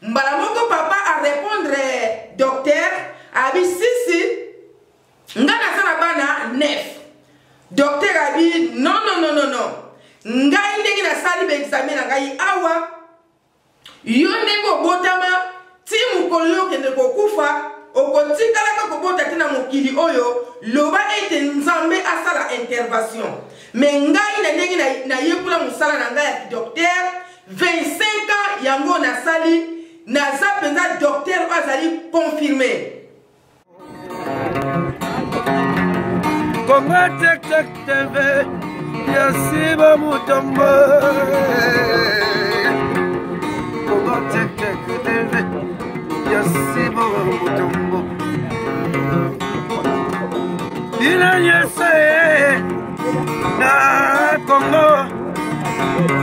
Mbala moko papa a répondre docteur abi sisi nga naza na bana 9. Docteur abi non non non non non. Ngai ndenge nasali ba examen na ngai awa Yo ndenge obotama ti mokolo yo okende kokufa, okotikalaka kobota te na mokili oyo, loba ete Nzambe asala intervention. Mais ngai na ndenge nayekola mosala na ngai ya ki-docteur, 25 ans yango nasali, naza mpenza docteur oyo azali confirme. Congo Tech Tech TV, Yasiba Mutombo. Congo Tech Tech TV, Yasiba Mutombo. Bino nyonso ye na Congo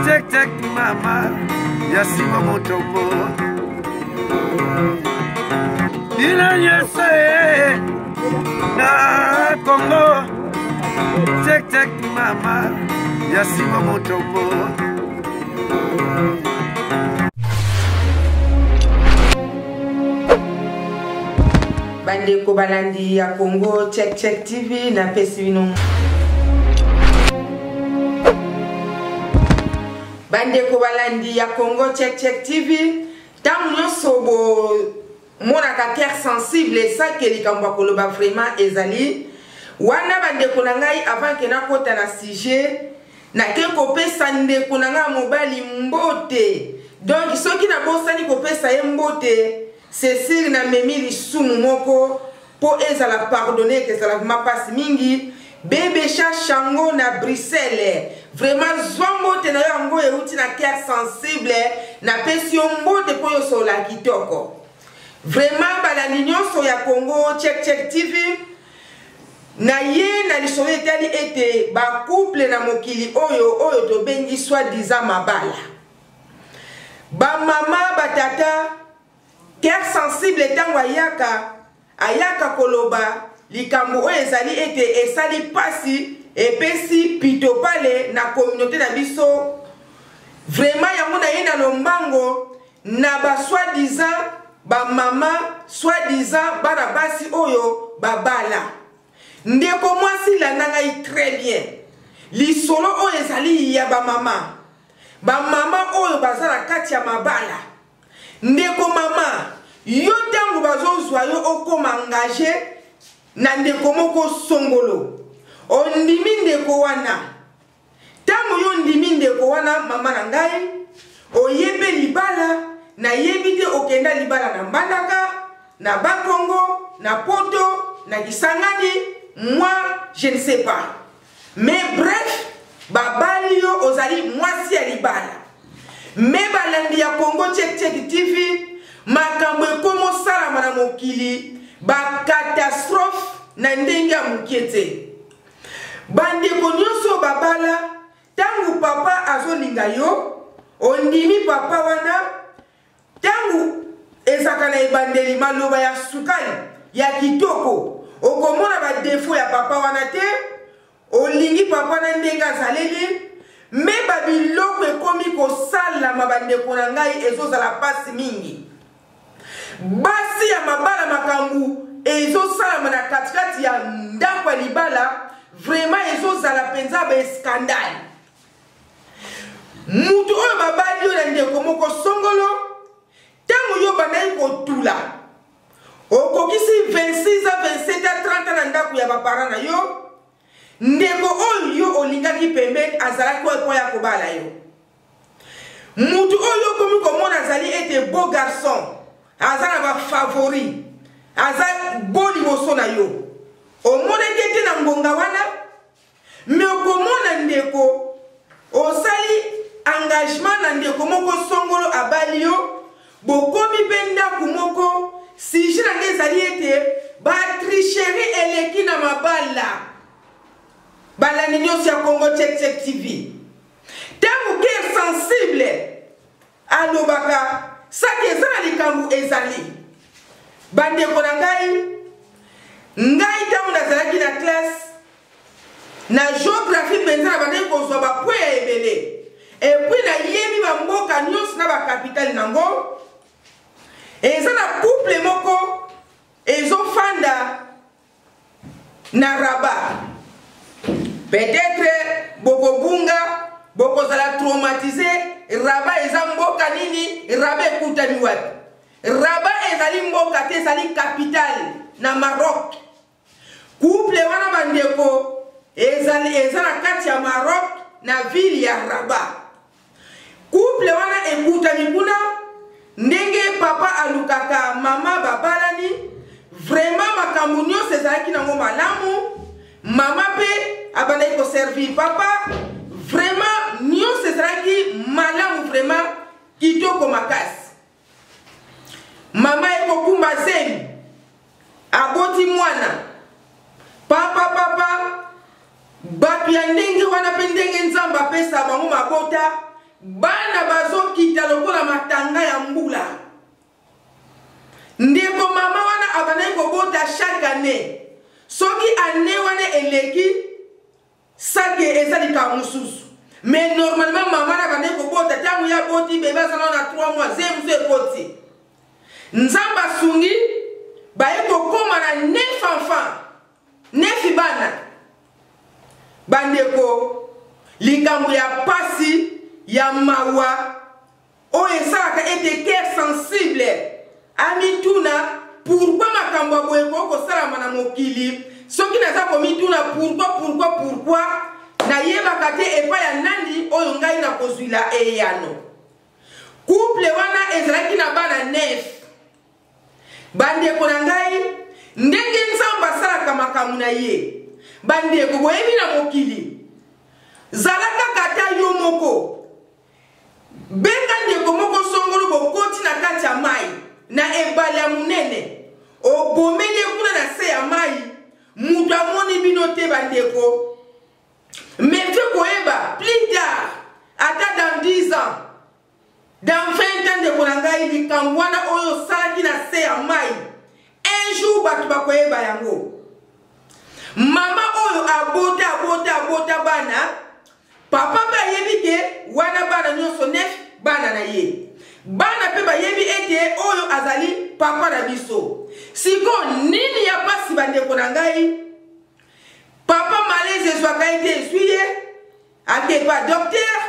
Tech Tech mama Yasiba Mutombo. Bino nyonso ye na Congo tek tek mama ya sima motombo. Bandeko balandi ya Congo Check Check TV, napesi bino bandeko balandi ya Congo Check Check TV. Ntango nyonso bomonaka cœur sensible esake likambo ya koloba vraiment ezali wana. Bandeko na ngai, avant ke nakota na sujet, nake kopesa ndeko na ngai ya mobali mbote. Donc soki nabosani kopesa ye mbote, c'est sûr namemi lisumu moko mpo ezala pardonne, ekezala vraiment mpasi mingi. Bebe Chachango na Bruxelles, vraiment zwa mbote na yo, yango euti na cœur sensible. Napesi yo mbote mpo yo solola kitoko vraiment. Balandi nyonso ya Congo Check Check TV, na ye na lisolo etali ete bacouple na mokili oyo oyo tobengi soi-disant mabala, bamama, batata, cœur sensible ntango ayaka ayaka koloba likambo oyo ezali ete esali mpasi, epesi pitopale na communauté na biso vraiment. Yango na ye na lombango na ba soi-disant bamama, soi-disant bana basi oyo babala. Ndeko mwasi, landa ngai très bien. Lisolo oyo ezali ya bamama, bamama oyo baza na kati ya mabala. Ndeko mama, yo ntango bazozwa yo okoma engage na ndeko moko songolo, ondimi ndeko wana. Ntango yo ondimi ndeko wana, mama na ngai, oye mpe libala, nayebi te okenda libala na Mbandaka, na Bakongo, na Poto, na Kisangani, moi je ne sais pas, mais bref, babali yo, ozali mwasi ya libala. Me balandi ya Congo Check Check TV, makambo ekomosalama na mokili, bacatastrophe na ndenge ya mokie te. Bandeko nyonso babala, ntango papa azolinga yo, ondimi papa wana. Ntango ezalaka na ebandeli, maloba ya sukali ya kitoko, okomona badefo ya papa wana te, olingi papa na ndenge azaleli. Me babiloko ekomi kosalama, bandeko na ngai, ezozala mpasi mingi. Basi ya mabala, makambo ezosalama na katikati ya ndako ya libala vraiment ezozala mpenza baeskandale. Mutu oyo babali yo na ndeko moko songolo, ntango yo bandaki kotula, okokisi 26 ans, 27 ans, 30 ans na ndako ya baparent na yo, ndeko oyo yo olingaki pembeni azalaki oyo mpo ya kobala yo. Mutu oyo okomi komona azali ete beau garçon, aza na bafavori, aza bo liboso na yo, omonaki ete na ngonga wana. Me okomona ndeko osali engagement na ndeko moko songolo, abali yo, bokomi mpe ndako moko. Sujet na ngai ezali ete batricherie eleki na mabala. Balandi nyonso ya Congo Check Check TV, ntango cœur sensible alobaka, saki eza na likambo ezali. Bandeko na ngai, ngai ntango nazalaki na classe na géographie mpenza, na bandaki kozwa bapwe ya ebele, epuis nayebi bamboka nyonso na bakapitale nango. Eza na couple moko ezofanda na Rabat. Peut-être bokobunga, bokozala traumatise. Rabat eza mboka nini? Rabat ekutani wapi? Rabat ezali mboka te, ezali capitale na Maroc. Couple wana bandeko ezali eza na kati ya Maroc na ville ya Rabat. Couple wana ekutani kuna ndenge papa alukaka mama babalani vraiment makambo nyonso ezalaki nango malamu mama mpe abandaki koservir papa vraiment nyonso ezalaki malamu vraiment kitoko makasi Mama ekokumba zemi, aboti mwana, papa papa, bato ya ndenge wana mpe ndenge Nzambe apesa bango mabota, bana bazokita lokola matanga ya mbula. Ndeko mama wana abandaki kobota chaque année, soki année wana eleki Sake eza likambo mosusu. Mais normalement mama na bande kobota ntango ye aboti bebe aza nano na 3 mois zemi mosusu ekoti. Nzambe asungi baye kokoma na 9 enfants, 9 bana. Bandeko, likambo ya pasi ya mawa oyo esalaka ete cœur sensible amituna pourquoi makambo ya boye ekoki kosalama na mokili. Soki naza komituna pourquoi, pourquoi, pourquoi, nayebaka te epai ya nani oyo ngai nakozwila eyano. Couple wana ezalaki na bana 9. Bandeko na ngai, ndenge Nzambe asalaka makambo na ye, bandeko, boyebi na mokili, zala kaka ata yo moko. Benga ndeko moko songolo bokoti na kati ya mai na ebale ya monene, obomeli ye kuna na se ya mai, moto amoni bino te bandeko. Mais mpe koyeba plus tard, ata dans 10 ans, dans 20 ans, ndeko na ngai, likambo wana oyo osalaki na se ya mai, un jour bato bakoyeba yango. Mama oyo abota abota abota bana, Papa mpe ayebi ke wana bana nyonso nef bana na ye. Bana mpe bayebi ete oyo azali papa na biso. Sikoyo nini ya pasi bandeko na ngai? Papa malaise ezwaka ye te, ezwi ye ake pa docteur,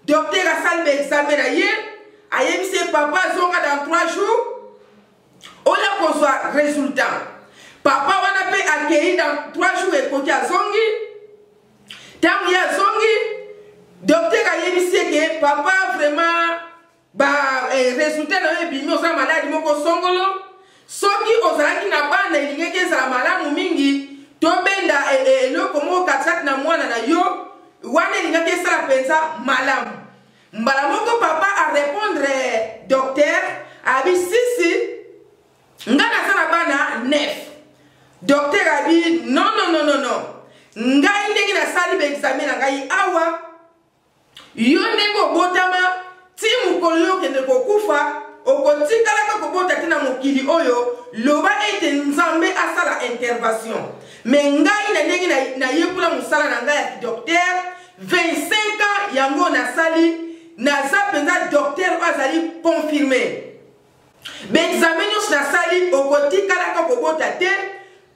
docteur asali ba examen na ye, ayebisi ye papa azonga dans 3 jours oya kozwa resultat. Papa wana mpe akei dans 3 jours ekoki azongi. Ntango ye azongi, docteur ayebisi ye ke papa vraiment ba eh, resultat na yo ebimi, oza maladi moko songolo. Soki ozalaki na bana elingaki ezala malamu mingi, tobenda eh, eh, eloko moko katikati na mwana na yo wana elingaki esala mpenza malamu. Mbala moko papa arepondre docteur abi sisi nga naza na bana 9. Docteur abi non non non non non, ngai ndenge nasali ba examen na ngai awa, yo ndenge obotama ti mokolo yo okende kokufa okotikalaka kobota te na mokili oyo. Loba ete Nzambe asala intervention, me ngai na ndenge nayekola mosala na ngai ya docteur 25 ans yango nasali, naza mpenza docteur oyo azali confirme. Baexamen nyonso nasali, okotikalaka kobota te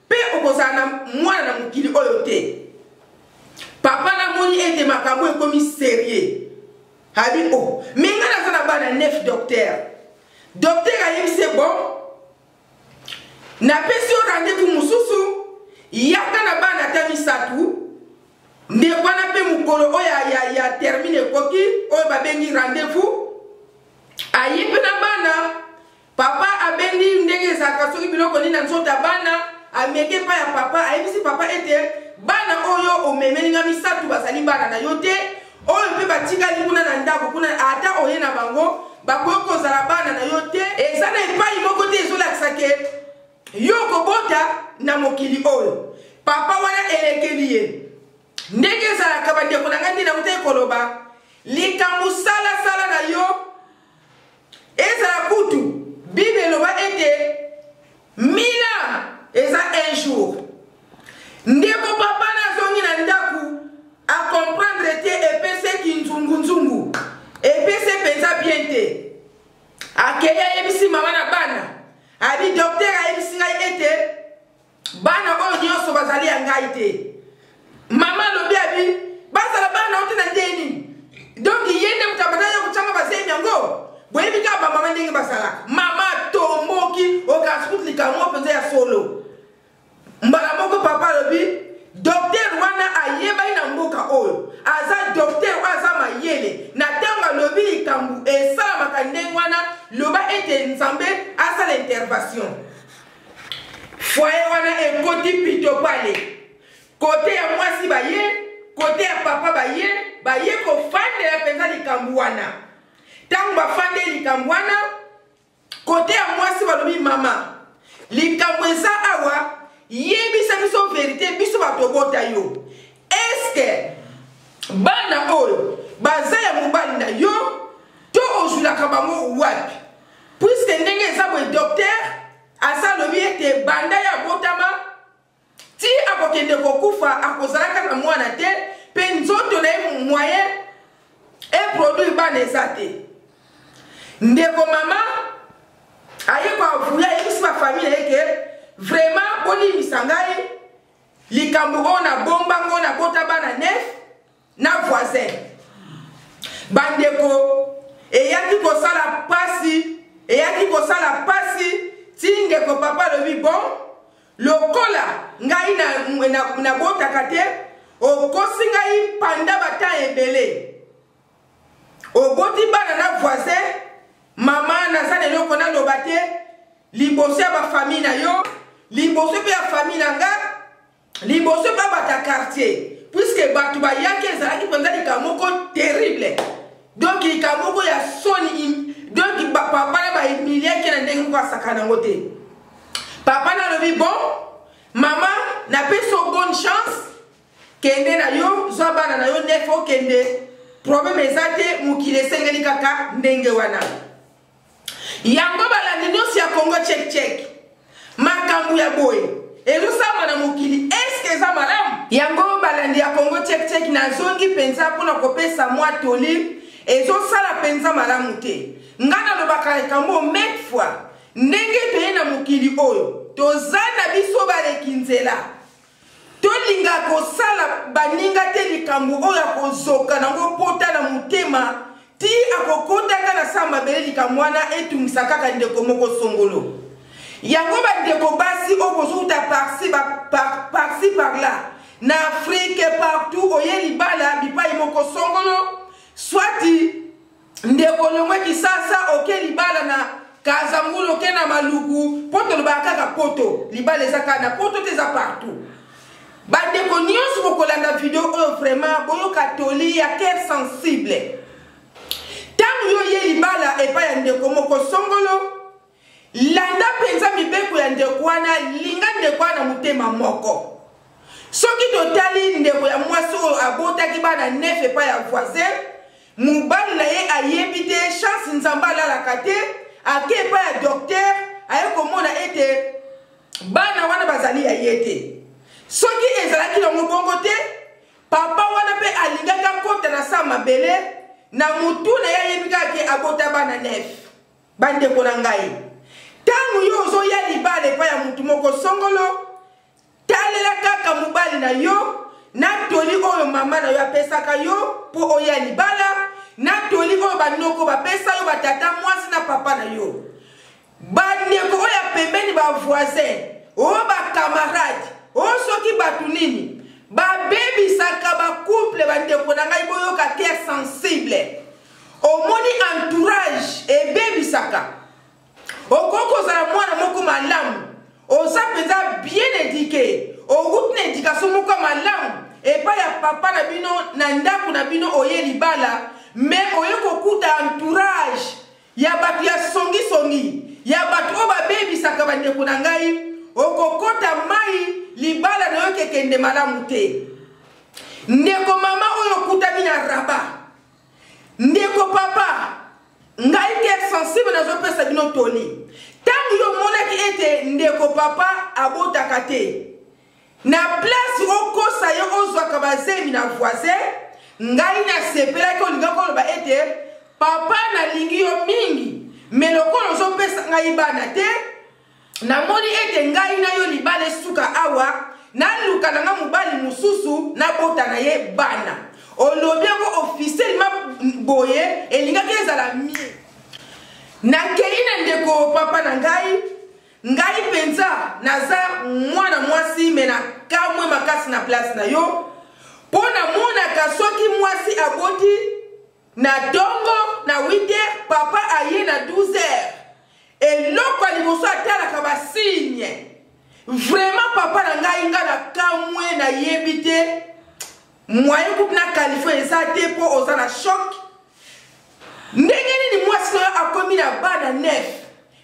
mpe okozala na mwana na mokili oyo te. Papa namoni ete makambo ekomi serieux. Abi oh, me ngai naza na bana 9 docteur. Docteur ayebisi ye bon, napesi yo rendez-vous mosusu, yaka na bana ata misatu. Ndeko wana mpe mokolo oyo ya, ya, ya termine ekoki, oyo babengi rendez-vous, aye mpe na bana. Papa abendi ndenge ezalaka soki biloko nini na nzoto ya bana, ameki epai ya papa, ayebisi papa ete bana oyo omemeli nga misatu bazali bana na yo te, oyo mpe batikali kuna na ndako kuna, ata oye na bango bakoki kozala bana na yo te. Eza na epai moko te ezolakisa ke yo okobota na mokili oyo. Papa wana elekeli ye ndenge ezalaka. Bandeko na ngai, nde nautaki koloba likambo salasala na yo ezala kutu Bible eloba ete mila eza un jour. Ndeko papa nazongi na ndako a comprendre te, epeseki nzungunzungu, epese mpenza bien te. ayebisi mama na bana, abi docteur ayebisi ngai ete bana oyo nyonso bazali ya ngai te. Mama alobi abi bazala bana oyo te na ndenge nini? Donc ye nde moto abandaki kotyanga bazemi yango. Boyebi kaka bamama ndenge bazalaka. Mama atomboki, okanisi kutu likambo moko mpenza ya solo. Mbala moko papa alobi docteur wana ayebani na mboka oyo, aza docteur oyo aza mayele. Na ntango alobi likambo esalamaka ndenge wana, loba ete Nzambe asala intervention. Foyer wana ekoti pitopale. Kote ya mwasi baye, kote ya papa baye, baye kofandela mpenza likambo wana. Ntango bafandeli likambo wana, kote ya mwasi balobi mama, likambo eza awa, yebisa biso verite, biso bato obota yo. Eske bana oyo baza ya mobali na yo to ozwilaka bango wapi? Puiske ndenge eza boye, docteur asa alobi ete banda ye abotama ti akokende kokufa akozalaka na mwana te, mpe nzoto na ye moyen eproduire bana eza te. Ndeko mama aye koavuya, ayebisi bafamille na ye ke vraiment bolimbisa ngai likambo oyo nabomba ngo, nabota bana 9 na voisin. Bandeko, eyaki kosala pasi, eyaki kosala pasi ti ndeko papa alobi bon, lokola ngai nabotaka te, okosi ngai panda batan ebele, oboti bana na voisin. Mama, naza na eloko naloba te liboso ya bafamille na yo, liboso mpe ya famille na nga, liboso mpe bato ya quartier, puiske bato bayaki, ezalaki mpenza likambo moko terrible, donc likambo moko ya soni. Donc papa na bahumiliaki na ndenge moko asakana yango te. Papa nalobi bon, mama, napesi yo bonne chance, kende na yo, zwa bana na yo nef, okende, problème eza te, mokili esengeli kaka ndenge wana. Yango balandi nyonso ya Congo Check Check, makambo ya boye ezosalama na mokili, eske eza malamu? Yango balandi ya Congo Check Check, nazongi mpenza mpona kopesa mwa toli, ezosala mpenza malamu te. Ngai nalobaka likambo maintes fois, ndenge toye na mokili oyo, toza na biso baleki nzela. Tolinga kosala baninga te likambo oyo akozoka nango pota na motema ti akokotaka na sa mabele. Likambo wana etungisa kaka ndeko moko songolo. Yango bandeko basi oyo bozowuta par-ci par-ci par-là na Afrique partout, oye libala bipai moko songolo, swati ndeko longwe Kisasa oke libala na Kazangulu, oke na Maluku, mpo tolobaka kaka poto, libala eza kaka na poto te, eza partout. Bandeko nyonso bokolanda video oyo, vraiment boyoka toli ya cœur sensible. Ntango yo ye libala epai ya ndeko moko songolo, landa mpenza mibeko ya ndeko wana, linga ndeko wana motema moko. Soki totali ndeko ya mwasi oyo abotaki bana 9 epai ya voisin, mobali na ye ayebi te, chance Nzambe alalaka te, ake epai ya docteur, aye komona ete bana wana bazali ya ye te. Soki ezalaki nango bongo te, papa wana mpe alingaki akota na sa mabele na mutu na ye, ayebi kaka ke abota bana 9. Bandeko na ngai, ntango yo ozoya libala epai ya mutu moko songolo, talela kaka mobali na yo na toli oyo mama na yo apesaka yo mpo oya libala, na toli oyo banoko bapesa yo, batata mwasi na papa na yo, bandeko oyo ya pembeni, bavoisin oyo, bakamarade oyo, soki bato nini babebisaka bacouple. Bandeko na ngai, boyoka cœur sensible. Omoni entourage ebebisaka. Okoki kozala mwana moko malamu, oza mpenza bien éduqué, owuti na éducation moko ya malamu epai ya papa na bino na ndako na bino, oye libala, me oye kokuta entourage ya bato ya songisongi, ya bato oyo babebisaka. Bandeko na ngai, okokota mai, libala na yo kekende malamu te. Ndeko mama oyo okutami na Rabat, ndeko papa, ngai cœur sensible nazopesa bino toli. Ntango yo omonaki ete ndeko papa abotaka te, na place okosa ye ozwaka bazemi na voisin, ngai nasepelaki olinga koloba ete papa nalingi yo mingi, Mais lokola ozopesa ngai bana te, namoni ete ngai na yo libala esuka awa, naluka na nga mobali mosusu, nabota na ye bana. Olobi yango officiellement boye, elingaki ezala mieux. Nakei na ndeko papa na ngai, ngai mpenza naza mwana mwasi, me nakamwe makasi na place na yo, mpo namonaka soki mwasi aboti na ntongo na 8 heures, papa aye na 12 heures, eloko ya liboso atalaka basigne. Vraiment papa na ngai, ngai nakamwe, nayebi te moyen kutu na qualifie eza te, mpo oza na choc. Ndenge nini mwasi na yo akomi na bana 9?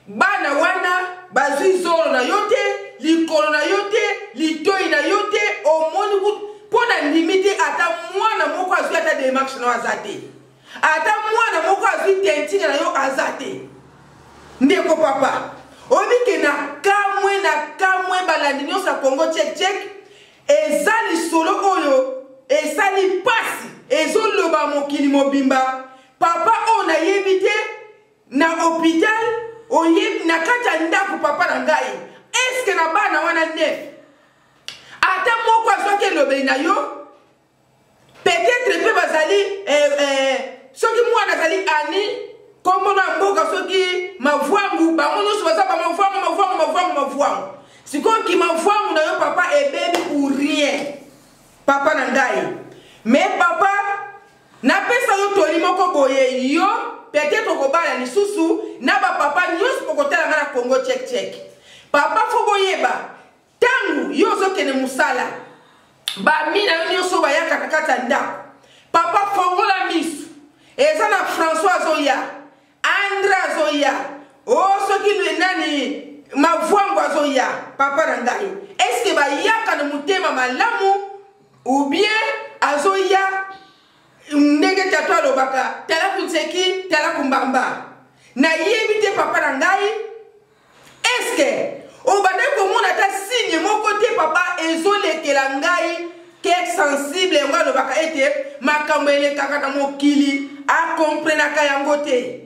Bana wana bazwi zolo na yo te, likolo na yo te, litoi na yo te, omoni kutu mpo na ndimi te ata mwana moko azwi ata démarche na yo aza te, ata mwana moko azwi tentine na yo aza te. Ndeko papa, oyebi ke na kamwe, na kamwe. Balandi nyonso ya Congo Check Check, eza lisolo oyo esali mpasi, ezoloba mokili mobimba. Papa oyo nayebi te na hôpital, oyebi na kati ya ndako, papa na ngai, eske na bana wana 9 ata moko azwaki elobeli na yo? Peut-être mpe bazali soki mwana azali ani kombo na mboka, soki mavwangu, bango nyonso baza bamavwangu, mavwangu, mavwangu, mavwangu. Sikoyo kimavwangu na yo papa ebebi pour rien, papa na ngai. Mais papa, napesa yo toli moko boye: yo peut-être okobala lisusu, na bapapa nyonso bokotala ngai na Congo Check Check, papa, faut boyeba ntango yo ozokende mosala, bami na yo nyonso bayaka na kati ya ndako, papa, fongola miso. Eza na François azoya, Andre azoya, o soki nani mavwangu azoya. Papa na ngai, eske bayaka na motema malamu ou bien azoya ndenge tatu alobaka, tala kunseki, tala kumbamba? Nayebi te, papa na ngai. Eske obandaki komona ata signe moko te? Papa, ezolekela ngai. Cœur sensible yango alobaka ete makambo elekaka na mokili, akomprenaka yango te.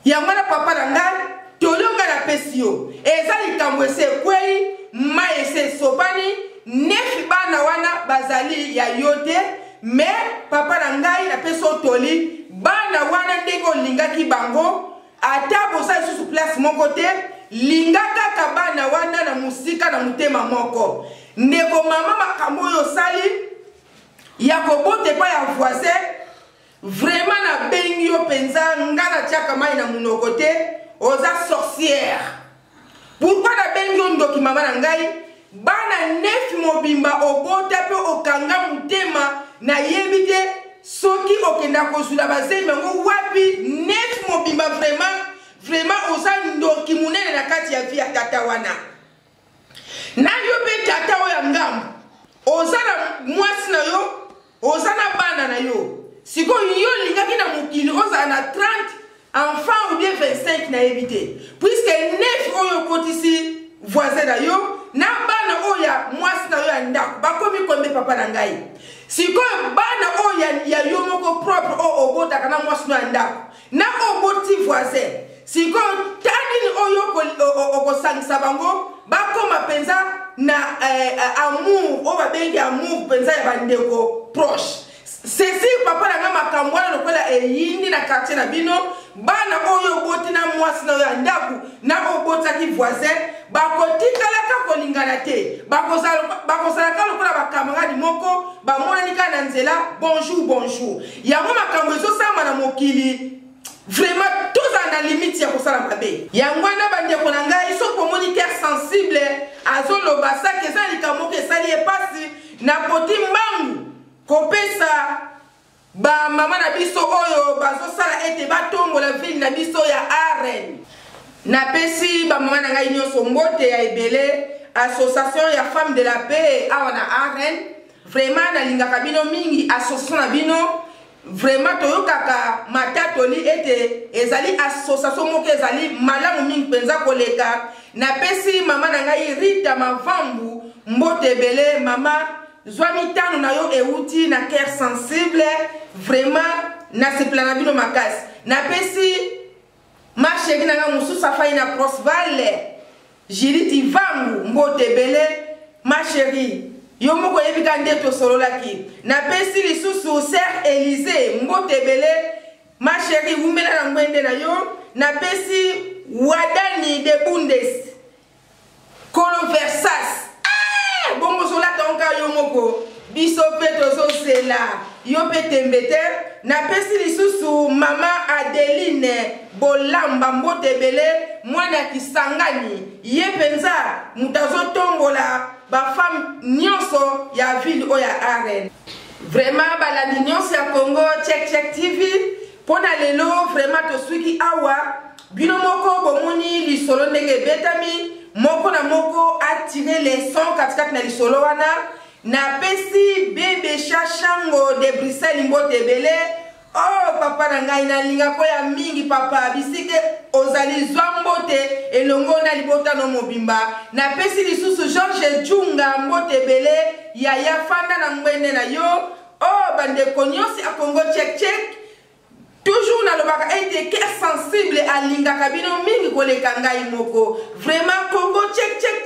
Yango wana, papa na ngai, toli ngai napesi yo, eza likambo ese ekwei, mai ese esopani. Nefi bana wana bazali ya yo te. Mais papa na ngai, napesi yo toli: bana wana, ndenge olingaki bango, ata boza lisusu place moko te, linga kaka bana wana na mosika, na motema moko. Ndeko mama, makambo oyo osali ya kobota epai ya voisin, vraiment nabengi yo mpenza, nga natiaka mai na monoko te, oza sorcière. Pourquoi nabengi yo ndoki, mama na ngai? Bana 9 mobimba obota mpe okanga motema, nayebi te soki okenda kozwila bazemi yango wapi. 9 mobimba, vraiment, vraiment oza ndoki monene na kati ya vie ya tata wana. Na yo mpe tata oyo ya ngambo, oza na mwasi na yo, oza na bana na yo. Sikoyo yo olingaki na mokili ozala na 30 enfant ou bien 25, nayebi te, puisque 9 oyo okotisi voisin na yo na bana oyo ya mwasi na yo ya ndako bakomi kombe. Papa na ngai, sikoyo bana oyo ya yo moko propre oyo obotaka na mwasi no ya ndako na oyo oboti voisin, sikoyo ta nini oyo okosangisa bango bakóma mpenza na amour oyo babengi amour mpenza ya bandeko proche? C'est sûr, papa na nga, makambo wana lokola eyindi na quartier na bino, bana oyo oboti na mwasi na oyo ya ndako na oyo obotaki voisin bakotikalaka kolingana te. Bakozalaka lokola bakamarade moko bamonani kaka na nzela, bonjour, bonjour. Yango makambo ezosalama na mokili. Vraiment, tozala na limite ya kosala mabe. Yango wana, bandeko na ngai, soki bomoni cœur sensible azoloba saki, eza na likambo moko esali ye mpasi. Na poti mbangu kopesa bamama na biso oyo bazosala ete batombola ville na biso ya Haren. Napesi bamama na ngai nyonso mbote ya ebele, association ya Femme de la Paix awa na Haren. Vraiment nalingaka bino mingi. Association na bino, vraiment toyokaka matatoli ete ezali association moko ezali malamu mingi mpenza koleka. Napesi mama na ngai Rita Mavambu mbote ebele. Mama, zwa mitano na yo euti na Cœur Sensible. Vraiment nasepela na bino makasi. Napesi ma chérie na nga mosusu afai na Prosval, Judith Ivangu, mbote ebele ma chérie, yo moko oyebi ka nde tosololaki. Napesi lisusu Sœur Elysée mbote ebele ma chérie, wumela na ngwende na yo. Napesi Wadani de Bundes Kolo Versas, ah! Bongo ozolata onka yo moko, biso mpe tozozela yo mpe tembe te. Napesi lisusu mama Adeline Bolamba mbote ebele, mwana ya Kisangani, ye mpenza moto azotombola bafemme nyonso ya ville oyo ya Arène. Vraiment balandi nyonso ya Congo Check Check TV, mpo na lelo vraiment tosuki awa. Bino moko bomoni lisolo ndenge ebetami, moko na moko atire leçon katikati na lisolo wana. Napesi bebe Shashango de Bruxelles mbote ebele. Oh papa na ngai, nalinga koya mingi papa, bisika ozali zwa mbote elongo na libota no mobimba. Napesi lisusu Georges Djunga mbote ebele, yaya fanda na ngwende na yo. Oh bandeko nyonso ya Congo Check Check, toujours nalobaka ete cœur sensible alingaka bino mingi koleka ngai moko. Vraiment Congo Check Check